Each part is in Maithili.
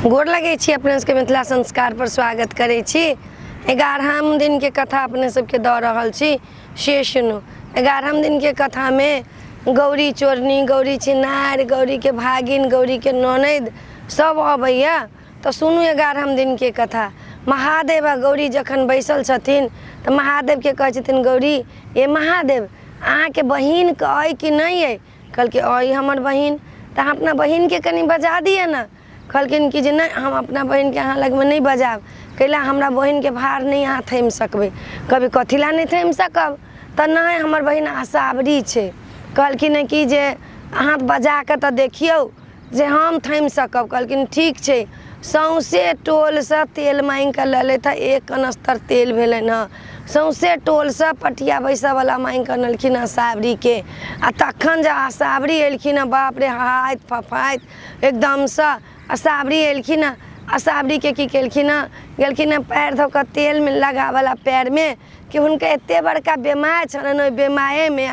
गोर लगै छी अपने सबके मिथिला संस्कार पर स्वागत करै छी। 11म दिनके कथा अपने सबके दऽ रहल छी, से सुनू। 11म दिनके कथामे गौरी चोरनी, गौरी छिनार, गौरीके भागिन, गौरीके ननैद सब अबैया। तऽ सुनू 11म दिनके कथा। महादेव आ गौरी जखन बैसल छथिन तऽ महादेवके कहै छथिन गौरी, हे महादेव, अहाँके बहिनके अइ कि नहि अइ? कहलकै अइ हमर बहिन। तऽ अहाँ अपना बहिनके कनि बजा दिअ ने। कहलखिन कि जे नहि, हम अपना बहिनके अहाँ लगमे नहि बजायब, कैला हमरा बहिनके भार नहि अहाँ थामि सकबै। कहबै कथी लए नहि थामि सकब? तऽ नहि, हमर बहिन असावरी छै। कहलखिन कि जे अहाँ बजा कऽ तऽ देखियौ जे हम थामि सकब। कहलखिन ठीक छै। सौँसे टोलसँ तेल माँगि कऽ लेलथि हँ, एक कनस्तर तेल भेलनि हँ। सौँसे टोलसँ पटिया बैसऽवला माँगि कऽ अनलखिन हँ सावरीके। आ तखन जे असावरी एलखिन हँ, बाप रे, हहाइत फफाइत एकदमसँ असावरी एलखिन हँ। असावरीके की केलखिन हँ, गेलखिन हँ पएर धो कऽ तेलमे लगाबऽ पएरमे कि हुनका एते बड़का बेमाय छलनि, ओहि बेमायेमे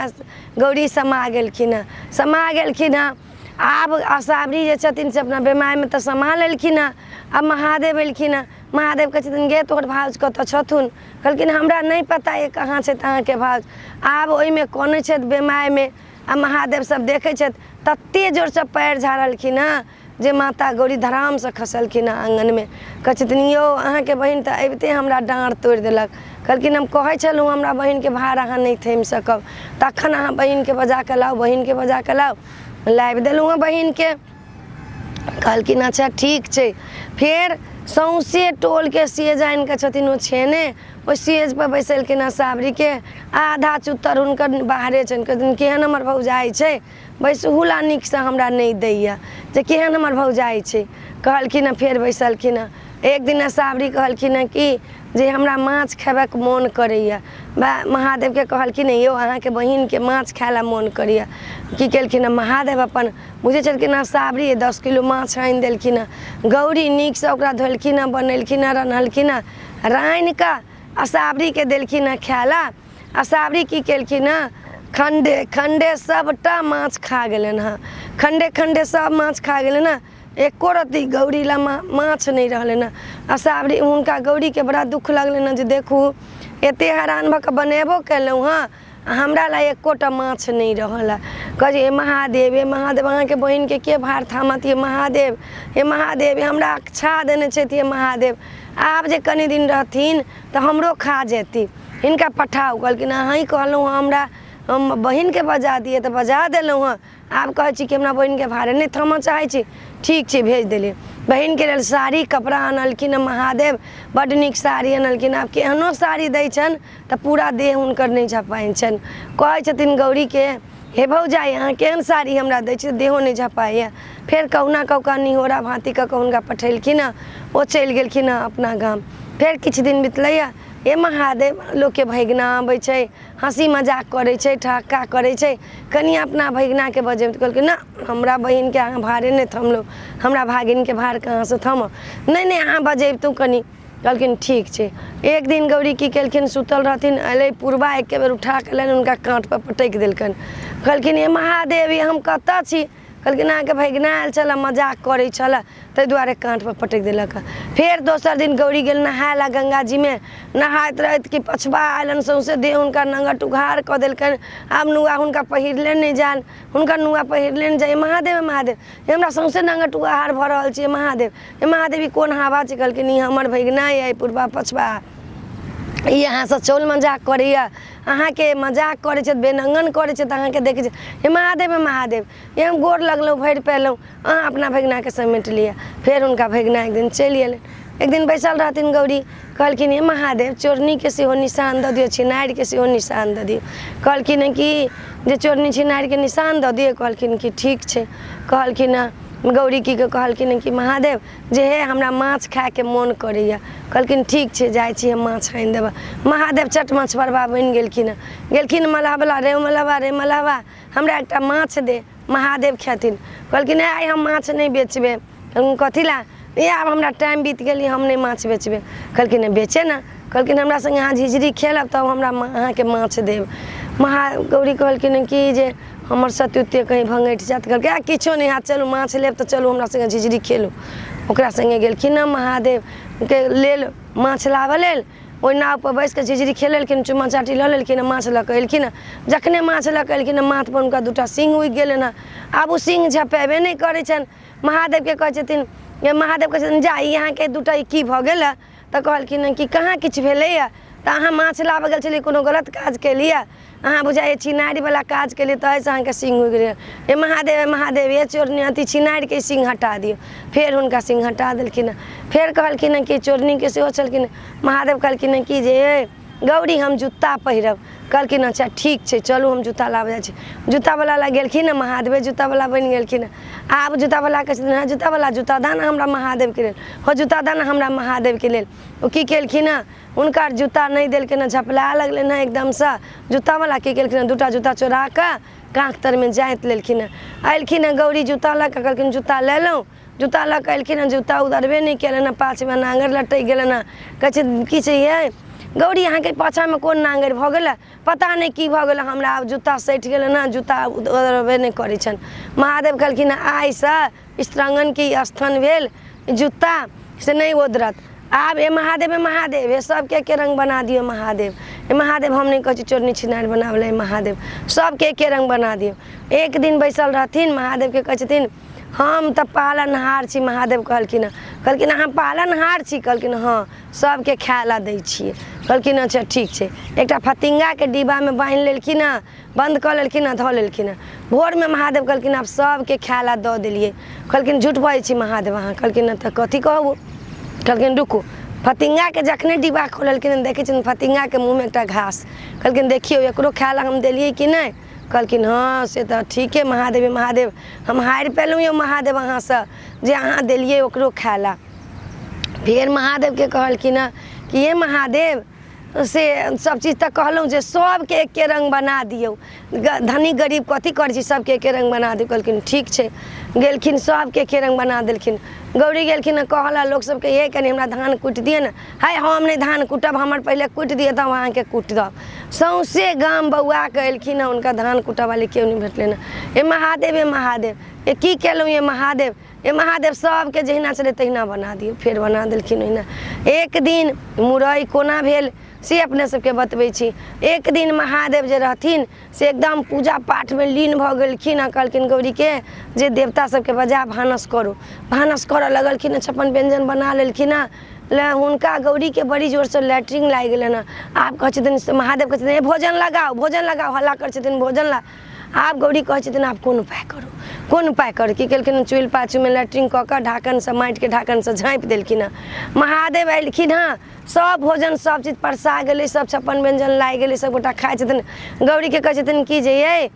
गौरी समा गेलखिन हँ, समा गेलखिन हँ। आब असावरी जे छथिन से अपना बेमायमे तऽ समा लेलखिन हँ। आब महादेव एलखिन हँ। महादेव कहै छथिन गे, तोहर भाउज कतऽ छथुन? कहलखिन हमरा नहि पता अइ कहाँ छथि अहाँके भाउज। आब ओहिमे कनै छथि बेमायमे आ महादेव सब देखै छथि, तते जोरसँ पएर झाड़लखिन हँ जे माता गौरी धरामसँ खसलखिन हँ आङ्गनमे। कहै छथिन यौ, अहाँके बहिन तऽ अबिते हमरा डाँड़ तोड़ि देलक। कहलखिन हम कहै छलहुँ हमरा बहिनके भार अहाँ नहि थामि सकब, तखन अहाँ बहिनके बजा कऽ लाउ, बहिनके बजा कऽ लाउ। लाबि देलहुँ हँ बहिनके। कहलखिन अच्छा ठीक छै। फेर सौँसे टोलके सेज आनि कऽ छथिन ओ छेने, ओहि सेजपर बैसेलखिन हँ सावरीके। आधा चुत्तर हुनकर बाहरे छनि। कहलखिन केहन हमर भौजाइ छै, बैसहु ला नीकसँ हमरा नहि दैए, जे केहन हमर भौजाइ छै। कहलखिन हँ, फेर बैसलखिन हँ। एक दिना सावरी कहलखिन हँ कि जे हमरा माछ खेबाक मोन करैए। महादेवके कहलखिन यौ, अहाँके बहिनके माछ खाइ लए मोन करैए। की केलखिन हँ महादेव, अपन बुझै छलखिन हँ सावरी, 10 किलो माछ आनि देलखिन हँ। गौरी नीकसँ ओकरा धोलखिन हँ, बनेलखिन हँ, रन्हलखिन हँ, रान्हिकऽ आ सावरीके देलखिन हँ खाइ लए। आ सावरी की केलखिन हँ, खण्डे खण्डे सभटा माछ खा गेलनि हँ। खण्डे खण्डे सभ माछ खा गेलनि हँ, एको रत्ती गौरी लए माछ नहि रहलनि हँ। आ सावरी हुनका गौरीके बड़ा दुःख लगलनि हँ जे देखू, एतेक हैरान भऽ कऽ बनेबो केलहुँ हँ आ हमरा लए एकोटा माछ नहि रहल हँ। कहै छै हे महादेव, हे महादेव, अहाँके बहिनके के भार थामत? हे महादेव, हे महादेव, हमरा अकछा देने छथि। हे महादेव, आब जे कनि दिन रहथिन तऽ हमरो खा जेती, हिनका पठाउ। कहलखिन अहीँ कहलहुँ हँ हमरा हम बहिनके बजा दिअ, तऽ बजा देलहुँ हँ। आब कहै छी कि हमरा बहिनके भारे नहि थामऽ चाहै छी। ठीक छै, भेज देलियै। बहिनके लेल साड़ी कपड़ा अनलखिन हँ महादेव, बड्ड नीक साड़ी अनलखिन। आब केहनो साड़ी दै छनि तऽ पूरा देह हुनकर नहि झपाइ छनि। कहै छथिन गौरीके, हे भौजाइ, अहाँ केहन साड़ी हमरा दै छी, देहो नहि झपाइए? फेर कहुना कऽ कऽ निहोरा भाँति कऽ कऽ हुनका पठेलखिन हँ। ओ चलि गेलखिन हँ अपना गाम। फेर किछु दिन बितलैए। हे महादेव, लोकके भगिना अबै छै, हँसी मजाक करै छै, ठहक्का करै छै, कनि अपना भगिनाके बजेबै। तऽ कहलकै ना, हमरा बहिनके अहाँ भारे नहि थमलहुँ, हमरा भागिनके भार कहाँसँ थमब? नहि नहि, अहाँ बजैबतहुँ कनि। कहलखिन ठीक छै। एक दिन गौरी की केलखिन, सुतल रहथिन, अयलै पुरबा, एके बेर उठा कऽ लनि हुनका काँटपर पटकि देलकनि। कहलखिन हे महादेव, ई हम कतऽ छी? कहलखिन अहाँके भगिना आयल छलए, मजाक करै छलए, ताहि दुआरे काँटपर पटकि देलक। फेर दोसर दिन गौरी गेल नहाय लए गङ्गाजीमे। नहाइत रहथि कि पछबा अयलनि, सौँसे देह हुनका नङ्गट उघार कऽ देलकनि। आब नुआ हुनका पहिरले नहि जानि, हुनका नुआ पहिरले नहि जाइ। महादेव महादेव, हमरा सौँसे नङ्गट उघार भऽ रहल छै, महादेव, हे महादेव, ई कोन हवा छै? कहलखिन ई हमर भगिना अइ पुरबा पछबा, ई अहाँसँ चौल मजाक करैए, अहाँके मजाक करै छथि, बेनङ्गन करै छथि, अहाँके देखै छी। हे महादेव, हे महादेव, हे हम गोर लगलहुँ, भरि पेलहुँ, अहाँ अपना भगिनाके समेट लिअ। फेर हुनका भगिना एक दिन चलि अयलनि। एक दिन बैसल रहथिन गौरी, कहलखिन हे महादेव, चोरनीके सेहो निशान दऽ दियौ, छिनारिके सेहो निशान दऽ दियौ। कहलखिन कि जे चोरनी छिनारिके निशान दऽ दियौ? कहलखिन कि ठीक छै। कहलखिन हँ गौरी की कहलखिन कि महादेव जे हे हमरा माछ खायके मोन करैए। कहलखिन ठीक छै, जाइ छी हम माछ आनि देबै। महादेव चट मछमरबा बनि गेलखिन हँ। गेलखिन मलहवला, रे मलहबा, रे मलहबा, हमरा एकटा माछ दे, महादेव खेथिन। कहलखिन हे आइ हम माछ नहि बेचबै। कहलखिन कथी लए? ए आब हमरा टाइम बीत गेल, हम नहि माछ बेचबै। कहलखिन नहि बेचे ने। कहलखिन हमरा सङ्गे अहाँ झिझरी खेलब तब हमरा अहाँके माछ देब। महा गौरी कहलखिन कि जे हमर सत्य उत्य कहीँ भङ्गठि जायत। कहलकै आ किछो नहि हैत, चलू माछ लेब तऽ चलू हमरा सङ्गे झिझरी खेलू। ओकरा सङ्गे गेलखिन हँ महादेवके लेल माछ लाबऽ लेल। ओहि नावपर बैसि कऽ झिझिरी खेलेलखिन, चुम्मा चाटी लऽ लेलखिन, माछ लऽ कऽ एलखिन। जखने माछ लऽ कऽ एलखिन, माथपर हुनका दूटा सिंह उगि गेलनि हँ। आब ओ सिंह झपेबे नहि करै छनि। महादेवके कहै छथिन, महादेव कहै छथिन, जा ई अहाँके दूटा ई की भऽ गेल? तऽ कहलखिन हँ कि कहाँ किछु भेलैए। तऽ अहाँ माछ लाबऽ गेल छलियै, कोनो गलत काज केलियै अहाँ? बुझाइए छिनारीवला काज केलियै, ताहिसँ अहाँके सिंह उगि गेल। हे महादेव, हे महादेव, हे चोरनी, अथी छिनारके सिंह हटा दियौ। फेर हुनका सिंह हटा देलखिन हँ। फेर कहलखिन हँ कि चोरनीके सेहो छलखिन। महादेव कहलखिन हँ कि जे हे गौरी, हम जूता पहिरब। कहलखिन अच्छा ठीक छै, चलू हम जूता लाबऽ जाइ छी। जूतावला लग गेलखिन हँ, महादेवे जूतावला बनि गेलखिन हँ। आब जूतावला कहै छथिन, हँ जूतावला, जूता दऽ ने हमरा महादेवके लेल, हो जूता दऽ ने हमरा महादेवके लेल। ओ की केलखिन हँ, हुनकर जूता नहि देलखिन हँ, झपलाए लगलनि हँ एकदमसँ। जूतावला की केलखिन हँ, दूटा जूता चोरा कऽ काँख तरमे जाँति लेलखिन हँ। अयलखिन हँ गौरी जूता लऽ कऽ, कहलखिन जूता लेलहुँ। जूता लऽ कऽ एलखिन हँ, जूता उतरबे नहि केलनि हँ, पाछूमे नाङ्गरि लटकि गेलनि हँ। कहै छै की छै यै गौरी, अहाँके पाछाँमे कोन नाङ्गरि भऽ गेलै? पता नहि की भऽ गेलै हमरा, आब जूता सटि गेलनि हँ, जूता उतरबे नहि करै छनि। महादेव कहलखिन हँ आइसँ स्त्रांगणके ई स्थान भेल, जूता से नहि ओदरत आब। हे महादेव, हे महादेव, हे सबके एके रङ्ग बना दियौ महादेव। हे महादेव, हम नहि कहै छी चोरनी छिनारि बनाबऽ लए, हे महादेव, सबके एके रङ्ग बना दियौ। एक दिन बैसल रहथिन, महादेवके कहै छथिन हम तऽ पालनहार छी। महादेव कहलखिन हँ, कहलखिन अहाँ पालनहार छी? कहलखिन हँ, सबके खाय लए दै छियै। कहलखिन अच्छा ठीक छै। एकटा फतिङ्गाके डिब्बामे बान्हि लेलखिन हँ, बन्द कऽ लेलखिन हँ, धऽ लेलखिन हँ। भोरमे महादेव कहलखिन आब सबके खाय लए दऽ देलियै। कहलखिन झूठ बजै छी महादेव अहाँ। कहलखिन तऽ कथी कहू? कहलखिन रुकू। फतिङ्गाके जखने डिब्बा खोललखिन, देखै छियनि फतिङ्गाके मुँहमे एकटा घास। कहलखिन देखियौ, एकरो खाय लए हम देलियै कि नहि? कहलखिन हँ से तऽ ठीके महादेव, महादेव, हम हारि पेलहुँ यौ महादेव अहाँसँ जे अहाँ देलियै ओकरो खाय लए। फेर महादेवके कहलखिन हँ कि हे महादेव, से सब चीज तऽ कहलहुँ जे सबके एके रङ्ग बना दियौ, धनी गरीब कथी करै छी, सबके एके रङ्ग बना दियौ। कहलखिन ठीक छै। गेलखिन, सबके एके रङ्ग बना देलखिन। गौरी गेलखिन हँ कहऽ लोक सबके, हे कनि हमरा धान कुटि दिअ ने। हइ हम नहि धान कुटब, हमर पहिले कुटि दिअ तब अहाँके कुटि देब। सौँसे गाम बौआ कऽ एलखिन हँ, हुनका धान कुटऽवाली केओ नहि भेटलनि हँ। हे महादेव, हे महादेव, हे की केलहुँ हे महादेव, हे महादेव, सबके जहिना छलै तहिना बना दियौ। फेर बना देलखिन ओहिना। एक दिन मुरइ कोना भेल से अपने सबके बतबै छी। एक दिन महादेव जे रहथिन से एकदम पूजा पाठमे लीन भऽ गेलखिन आ कहलखिन गौरीके जे देवता सबके बजा भानस करू। भानस करऽ लगलखिन, 56 व्यञ्जन बना लेलखिन हँ। ले हुनका गौरीके बड़ी जोरसँ लैट्रिन लागि गेलनि हँ। आब कहै छथिन महादेव, कहै छथिन हे भोजन लगाउ, भोजन लगाउ, हल्ला करै छथिन भोजन ला। आब गौरी कहै छथिन आब कोन उपाय करू, कोन उपाय करू? की केलखिन, चुल्हि पाछूमे लैट्रिन कऽ कऽ ढाकनसँ, माटिके ढाकनसँ झाँपि देलखिन हँ। महादेव एलखिन हँ, सब भोजन सब चीज परसा गेलै, सब 56 व्यञ्जन लागि गेलै, सब गोटा खाइ छथिन। गौरीके कहै छथिन कि जे यै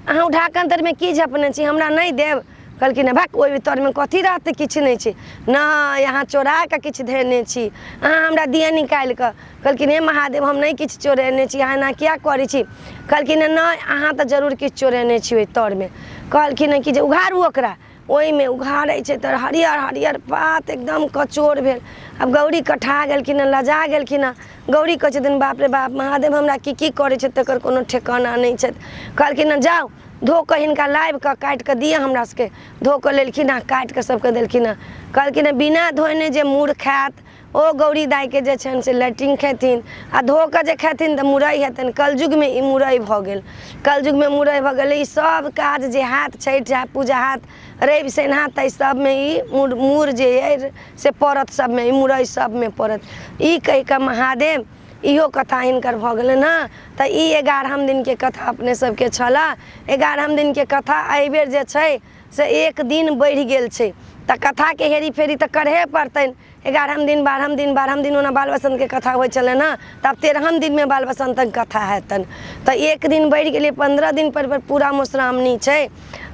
अहाँ ओ ढाकन तरमे की झपने छी, हमरा नहि देब? कहलखिन भक, ओहि तरमे कथी रहतै, किछु नहि छै। नहि, अहाँ चोरा कऽ किछु धेने छी, अहाँ हमरा दिअ निकालि कऽ। कहलखिन हे महादेव, हम नहि किछु चोरेने छी, अहाँ एना किया करै छी? कहलखिन नहि, अहाँ तऽ जरूर किछु चोरेने छी ओहि तरमे। कहलखिन कि जे उघारू ओकरा। ओहिमे उघारै छै तऽ हरियर हरियर पात एकदम कचोर भेल। आब गौरी कठा गेलखिन हँ, लजा गेलखिन हँ। गौरी कहै छथिन बाप रे बाप, महादेव हमरा की की करै छथि तकर कोनो ठेकाना नहि छथि। कहलखिन हँ जाउ धो कऽ हिनका लाबि कऽ काटि कऽ दिअ हमरा सबके। धो कऽ लेलखिन हँ, काटि कऽ सबके देलखिन हँ। कहलखिन हँ बिना धोने जे मूड़ खायत ओ गौरी दाइके जे छनि से लैट्रिन खेथिन आ धो कऽ जे खेथिन तऽ मुरइ हेतनि। कलयुगमे ई मुरइ भऽ गेल, कलयुगमे मुरइ भऽ गेलै। ई सभ काज जे हैत, छठि हैत, पूजा हैत, रवि शनि हैत, ताहि सभमे ई मूड़ मूड़ जे अइ से पड़त सभमे, ई मुरइ सभमे पड़त। ई कहि कऽ महादेव इहो कथा हिनकर भऽ गेलनि हँ। तऽ ई 11म दिनके कथा अपने सभके छलए। 11म दिनके कथा एहिबेर जे छै से एक दिन बढ़ि गेल छै, तऽ कथाके हेरी फेरी तऽ करहे पड़तनि। 11म दिन, 12म दिन, 12म दिन ओना बाल बसन्तके कथा होइ छलनि हँ, तऽ आब 13म दिनमे बाल बसन्तक कथा हेतनि, तऽ एक दिन बढ़ि गेलै। 15 दिनपर पर पूरा मधुश्रावणी छै।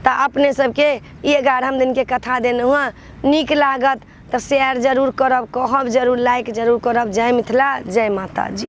तऽ अपने सबके ई 11म दिनके कथा देलहुँ हँ। नीक लागत तऽ शेयर जरूर करब, कहब जरूर, लाइक जरूर करब। जय मिथिला, जय माताजी।